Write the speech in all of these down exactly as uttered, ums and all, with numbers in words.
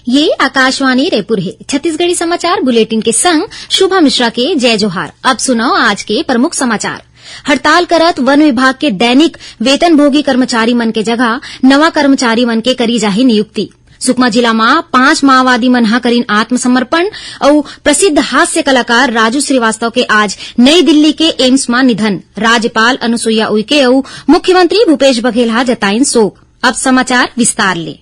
ये आकाशवाणी रायपुर हे। छत्तीसगढ़ी समाचार बुलेटिन के संग शुभा मिश्रा के जय जोहार। अब सुनव आज के प्रमुख समाचार। हड़ताल करत वन विभाग के दैनिक वेतनभोगी कर्मचारी मन के जगह नवा कर्मचारी मन के करी जाही नियुक्ति। सुकमा जिला म पांच माओवादी मन ह करिन आत्मसमर्पण, अउ प्रसिद्ध हास्य कलाकार राजू श्रीवास्तव के आज नई दिल्ली के एम्स म निधन। राज्यपाल अनुसुईया उइके अउ मुख्यमंत्री भूपेश बघेल ह जताइन शोक। अब समाचार विस्तार ले।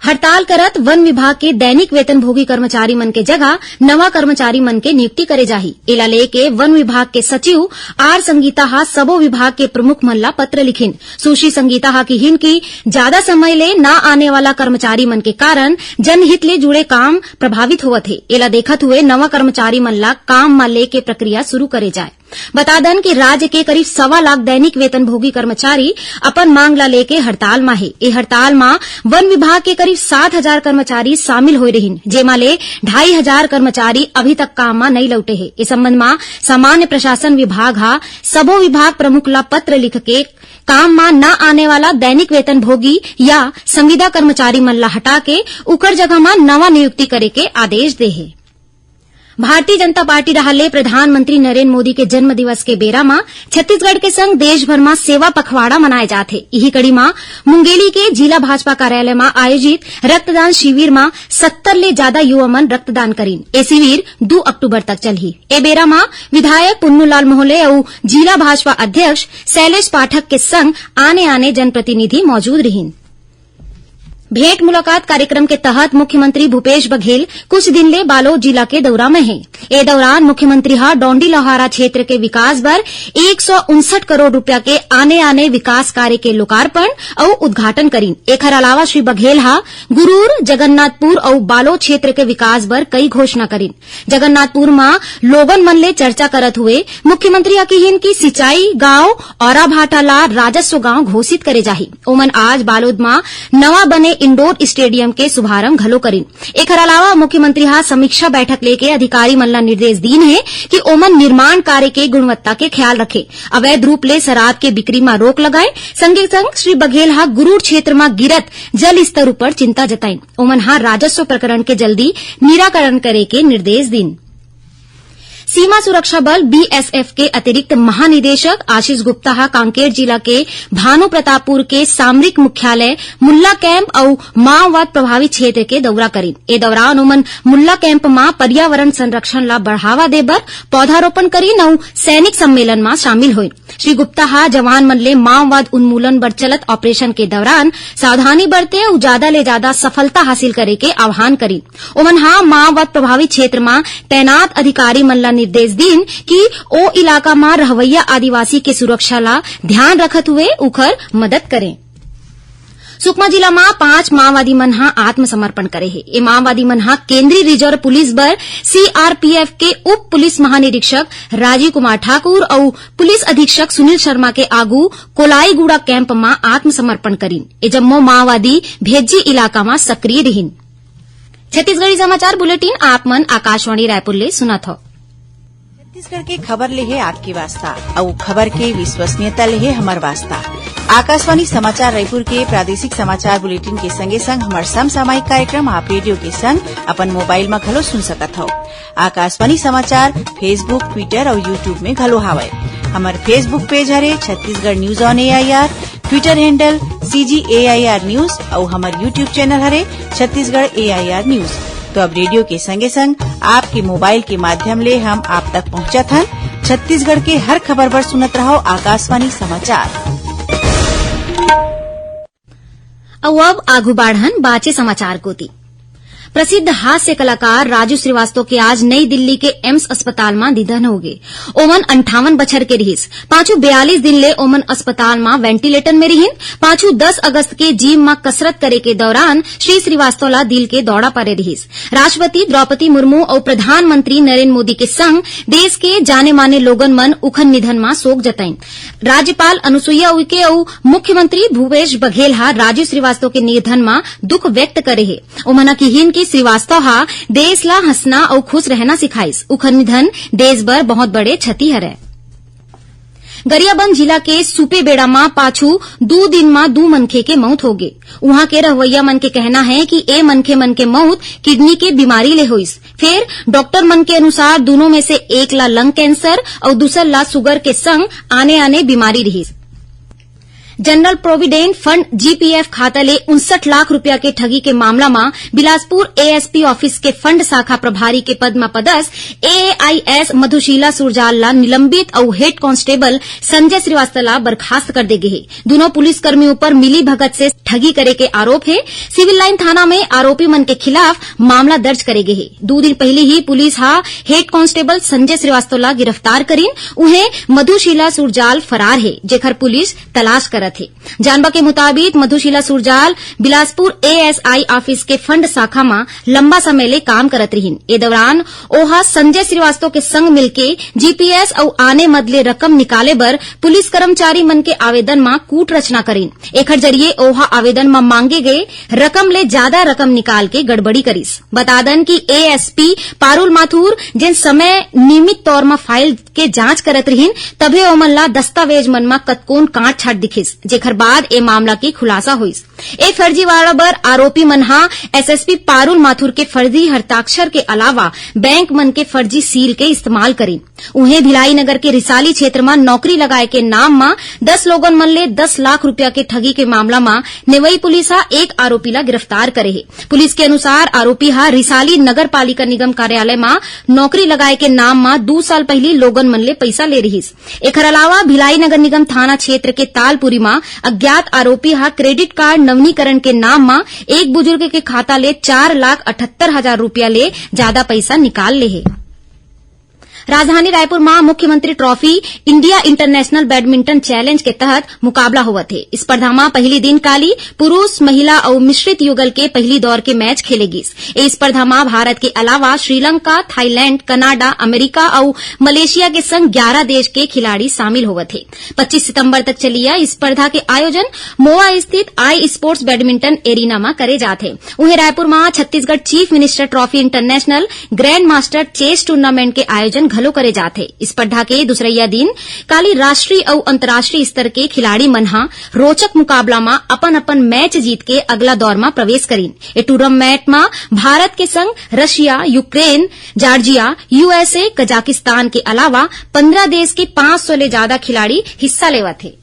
हड़ताल करत वन विभाग के दैनिक वेतनभोगी कर्मचारी मन के जगह नवा कर्मचारी मन के नियुक्ति करे जाही। एला लेके वन विभाग के सचिव आर संगीता ह सबो विभाग के प्रमुख मन ला पत्र लिखिन। सुश्री संगीता ह किहिन कि जादा समय ले ना आने वाला कर्मचारी मन के कारण जनहित ले जुड़े काम प्रभावित होवत हे। एला देखत हुए नवा कर्मचारी मन ला काम म लेके प्रक्रिया शुरू करे जाए। बता दन कि राज्य के करीब सवा लाख दैनिक वेतनभोगी कर्मचारी अपन मांग ला लेके हड़ताल म हे। ए हड़ताल म वन विभाग के करीब सात हजार कर्मचारी शामिल होए रहिन, जेमा ले ढाई हजार कर्मचारी अभी तक काम म नइ लौटे हे। ए संबंध म सामान्य प्रशासन विभाग ह सबो विभाग प्रमुख ला पत्र लिख के काम म न आने वाला दैनिक वेतनभोगी या संविदा कर्मचारी मन ला हटा के उकर जगह म नवा नियुक्ति करे के आदेश दे हे। भारतीय जनता पार्टी डहार ले प्रधानमंत्री नरेंद्र मोदी के जन्म दिवस के बेरा म छत्तीसगढ़ के संग देश भर म सेवा पखवाड़ा मनाए जात हे। इही कड़ी म मुंगेली के जिला भाजपा कार्यालय म आयोजित रक्तदान शिविर म सत्तर ले जादा युवा मन रक्तदान करिन। ए शिविर दू अक्टूबर तक चलही। ए बेरा म विधायक पुन्नूलाल मोहले अउ जिला भाजपा अध्यक्ष शैलेश पाठक के संग आने-आने जनप्रतिनिधि मौजूद रिहिन। भेंट मुलाकात कार्यक्रम के तहत मुख्यमंत्री भूपेश बघेल कुछ दिन ले बालोद जिला के दौरा में हे। ए दौरान मुख्यमंत्री ह डौंडी लोहारा क्षेत्र के विकास बर एक सौ उनसठ करोड़ रुपया के आने-आने विकास कार्य के लोकार्पण अउ उद्घाटन करिन। एखर अलावा श्री बघेल ह गुरूर, जगन्नाथपुर अउ बालोद क्षेत्र के विकास बर कई घोषणा करिन। जगन्नाथपुर म लोगन मन ले चर्चा करत हुए मुख्यमंत्री ह किहिन कि सिंचाई गांव औराभाटा ला राजस्व गांव घोषित करे जाही। ओमन आज बालोद म नवा बने इंडोर स्टेडियम के शुभारंभ घलो करिन। एखर अलावा मुख्यमंत्री ह समीक्षा बैठक लेके अधिकारी मन ला निर्देश दीन हे कि ओमन निर्माण कार्य के गुणवत्ता के ख्याल रखे, अवैध रूप ले शराब के बिक्री म रोक लगाए। संगे संग श्री बघेल ह गुरूर क्षेत्र म गिरत जल स्तर ऊपर चिंता जताइन। ओमन ह राजस्व प्रकरण के जल्दी निराकरण करे के निर्देश दीन। सीमा सुरक्षा बल, बीएसएफ, के अतिरिक्त महानिदेशक आशीष गुप्ता ह कांकेर जिला के भानु प्रतापपुर के सामरिक मुख्यालय मुल्ला कैंप अउ माओवाद प्रभावित क्षेत्र के दौरा करिन। ए दौरान ओमन मुल्ला कैंप म पर्यावरण संरक्षण ला बढ़ावा दे बर पौधारोपण करिन अउ सैनिक सम्मेलन म शामिल होइन। श्री गुप्ता ह जवान मन ले माओवाद उन्मूलन बर चलत ऑपरेशन के दौरान सावधानी बरते अउ जादा ले जादा सफलता हासिल करे के आह्वान करिन। ओमन ह माओवाद प्रभावित क्षेत्र म तैनात अधिकारी मन ला निर्देश दीन कि ओ इलाका म रहवइया आदिवासी के सुरक्षा ला ध्यान रखत हुए उखर मदद करें। सुकमा जिला म पांच माओवादी मन ह आत्मसमर्पण करे हे। ए माओवादी मन ह केंद्रीय रिजर्व पुलिस बर, सीआरपीएफ, के उप पुलिस महानिरीक्षक राजीव कुमार ठाकुर अउ पुलिस अधीक्षक सुनील शर्मा के आगू कोलाईगुड़ा कैंप म आत्मसमर्पण करिन। ए जम्मो माओवादी भेज्जी इलाका म सक्रिय रिहिन। छत्तीसगढ़ी समाचार बुलेटिन आप मन आकाशवाणी रायपुर ले सुनत हव। छत्तीसगढ़ के खबर ले हे आपके वास्ता, अउ खबर के विश्वसनीयता ले हे हमर वास्ता। आकाशवाणी समाचार रायपुर के प्रादेशिक समाचार बुलेटिन के संगे संग हमर समसामयिक कार्यक्रम आप रेडियो के संग अपन मोबाइल म घलो सुन सकत हव। आकाशवाणी समाचार Facebook, Twitter अउ YouTube में घलो हावय। हमर Facebook पेज हरे Chhattisgarh news on AIR, Twitter handle CG AIR news अउ हमर YouTube चैनल हरे छत्तीसगढ़ एआईआर न्यूज। तो अब रेडियो के संगे संग आपके मोबाइल के माध्यम ले हम आप तक पहुंचत हन। छत्तीसगढ़ के हर खबर बर सुनत रहव आकाशवाणी समाचार। अउ अब आगू बाढ़न बाचे समाचार कोति। प्रसिद्ध हास्य कलाकार राजू श्रीवास्तव के आज नई दिल्ली के एम्स अस्पताल म निधन होगे। ओमन अंठावन बछर के रिहिस। पाछू बयालीस दिन ले ओमन अस्पताल म वेंटिलेटर में रिहिन। पाछू दस अगस्त के जिम म कसरत करे के दौरान श्री श्रीवास्तव ला दिल के दौरा परे रिहिस। राष्ट्रपति द्रौपदी मुर्मू अउ प्रधानमंत्री नरेंद्र मोदी के संग देश के जाने माने लोगन मन उखन निधन म शोक जताइन। राज्यपाल अनुसुईया उइके अउ मुख्यमंत्री भूपेश बघेल ह राजू श्रीवास्तव के निधन म दुख व्यक्त करे हे। ओमन ह किहिन कि श्रीवास्तव ह देश ला हंसना अउ खुश रहना सिखाइस। उखर निधन देश बर बहुत बड़े क्षति हरय। गरियाबंद जिला के सुपेबेड़ा म पाछू दू दिन म दू मनखे के मौत होगे। उहां के रहवइया मन के कहना हे कि ए मनखे मन के मौत किडनी के बीमारी ले होइस। फेर डॉक्टर मन के अनुसार दूनों में से एक ला लंग कैंसर अउ दूसर ला सुगर के संग आने-आने बीमारी रिहिस। जनरल प्रोविडेंट फंड, जीपीएफ, खाता ले उनसठ लाख रुपया के ठगी के मामला म बिलासपुर एएसपी ऑफिस के फंड शाखा प्रभारी के पद म पदस्थ एएआईएस मधुशीला सुरजाल ला निलंबित अउ हेड कांस्टेबल संजय श्रीवास्तव ला बर्खास्त कर दे गे हे। दूनों पुलिसकर्मी ऊपर मिली भगत से ठगी करे के आरोप हे। सिविल लाइन थाना में आरोपी मन के खिलाफ मामला दर्ज करे गे हे। दू दिन पहिली ही पुलिस हा हेड कांस्टेबल संजय श्रीवास्तव ला गिरफ्तार करीन। उहें, मधुशीला सुरजाल फरार हे, जेकर पुलिस तलाश करत हे। जानबा के मुताबिक, मधुशीला सुरजाल बिलासपुर एएसआई ऑफिस के फंड शाखा म लंबा समय ले काम करत रिहिन। ए दौरान ओहा संजय श्रीवास्तव के संग मिलके जीपीएस अउ आने मद ले रकम निकाले बर पुलिस कर्मचारी मन के आवेदन म कूट रचना करिन। एखर जरिए ओहा आवेदन म मांगे गए रकम ले जादा रकम निकाल के गड़बड़ी करिस। बता दन कि एएसपी पारुल माथुर जेन समय नियमित तौर म फाइल के जांच करत रिहिन, तभे ओमन ला दस्तावेज मन म कतकोन काट छाट दिखिस, जेखर बाद ए मामला के खुलासा होइस। ए फर्जीवाड़ा बर आरोपी मन हा एसएसपी पारुल माथुर के फर्जी हस्ताक्षर के अलावा बैंक मन के फर्जी सील के इस्तेमाल करिन। उहें, भिलाई नगर के रिसाली क्षेत्र म नौकरी लगाए के नाम म दस लोगन मन ले दस लाख रुपया के ठगी के मामला म नेवई पुलिस हा एक आरोपी ला गिरफ्तार करे हे। पुलिस के अनुसार, आरोपी हा रिसाली नगर पालिका निगम कार्यालय म नौकरी लगाए के नाम म दू साल पहिली लोगन मन ले पइसा ले रिहिस। एखर अलावा भिलाई नगर निगम थाना क्षेत्र के तालपुरी म अज्ञात आरोपी हा क्रेडिट कार्ड नवीनीकरण के नाम म एक बुजुर्ग के खाता ले चार लाख अठहत्तर हजार रुपया ले जादा पइसा निकाल ले हे। राजधानी रायपुर म मुख्यमंत्री trophy India international badminton challenge के तहत मुकाबला होवत हे। स्पर्धा म पहिली दिन काली पुरुष, महिला अउ मिश्रित युगल के पहिली दौर के मैच खेले गिस। ए स्पर्धा म भारत के अलावा श्रीलंका, थाईलैंड, कनाडा, अमेरिका अउ मलेशिया के संग ग्यारह देश के खिलाड़ी शामिल होवत हे। पच्चीस सितंबर तक चलिया इस स्पर्धा के आयोजन मोवा स्थित आई स्पोर्ट्स बैडमिंटन एरिना म करे जात हे। उहें, रायपुर म Chhattisgarh chief minister trophy international grand master chess tournament के आयोजन घलो करे जात हे। इस स्पर्धा के दूसरइया दिन काली राष्ट्रीय अउ अंतर्राष्ट्रीय स्तर के खिलाड़ी मन ह रोचक मुकाबला म अपन-अपन मैच जीत के अगला दौर म प्रवेश करीन। ए टूर्नामेंट म भारत के संग Russia, Ukraine, Georgia, USA, Kazakhstan के अलावा पंद्रह देश के पाँच सौ ले जादा खिलाड़ी हिस्सा लेवत हे।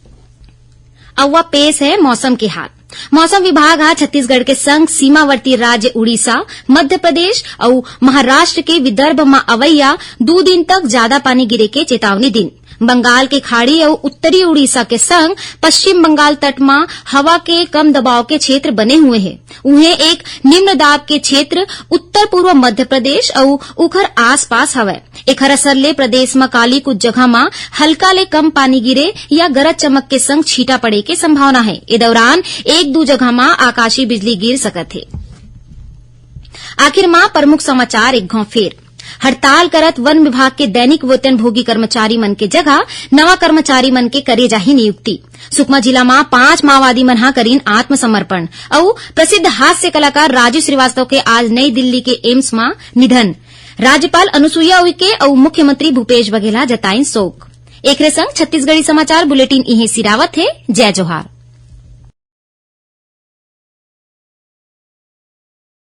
अउ अब पेश हे मौसम के हाल। मौसम विभाग ह छत्तीसगढ़ के संग सीमावर्ती राज्य उड़ीसा, मध्य प्रदेश अउ महाराष्ट्र के विदर्भ म अवइया दू दिन तक जादा पानी गिरे के चेतावनी दिन। बंगाल के खाड़ी अउ उत्तरी उड़ीसा के संग पश्चिम बंगाल तट म हवा के कम दबाव के क्षेत्र बने हुए हे। उहें, एक निम्न दाब के क्षेत्र उत्तर पूर्व मध्य प्रदेश अउ उखर आसपास हवय। एखर असर ले प्रदेश म काली कुछ जगह म हल्का ले कम पानी गिरे या गरज चमक के संग छींटा पड़े के संभावना हे। ए दौरान एक दू जगह म आकाशीय बिजली गिर सकत हे। आखिर म प्रमुख समाचार एक घांव फेर। हड़ताल करत वन विभाग के दैनिक वेतनभोगी कर्मचारी मन के जगह नवा कर्मचारी मन के करे जाही नियुक्ति। सुकमा जिला म पांच माओवादी मन ह करीन आत्मसमर्पण। अउ प्रसिद्ध हास्य कलाकार राजू श्रीवास्तव के आज नई दिल्ली के एम्स म निधन। राज्यपाल अनुसुईया उइके अउ मुख्यमंत्री भूपेश बघेल ह जताइन शोक। एकरे संग छत्तीसगढ़ी समाचार बुलेटिन इहें सिरावत हे। जय जोहार।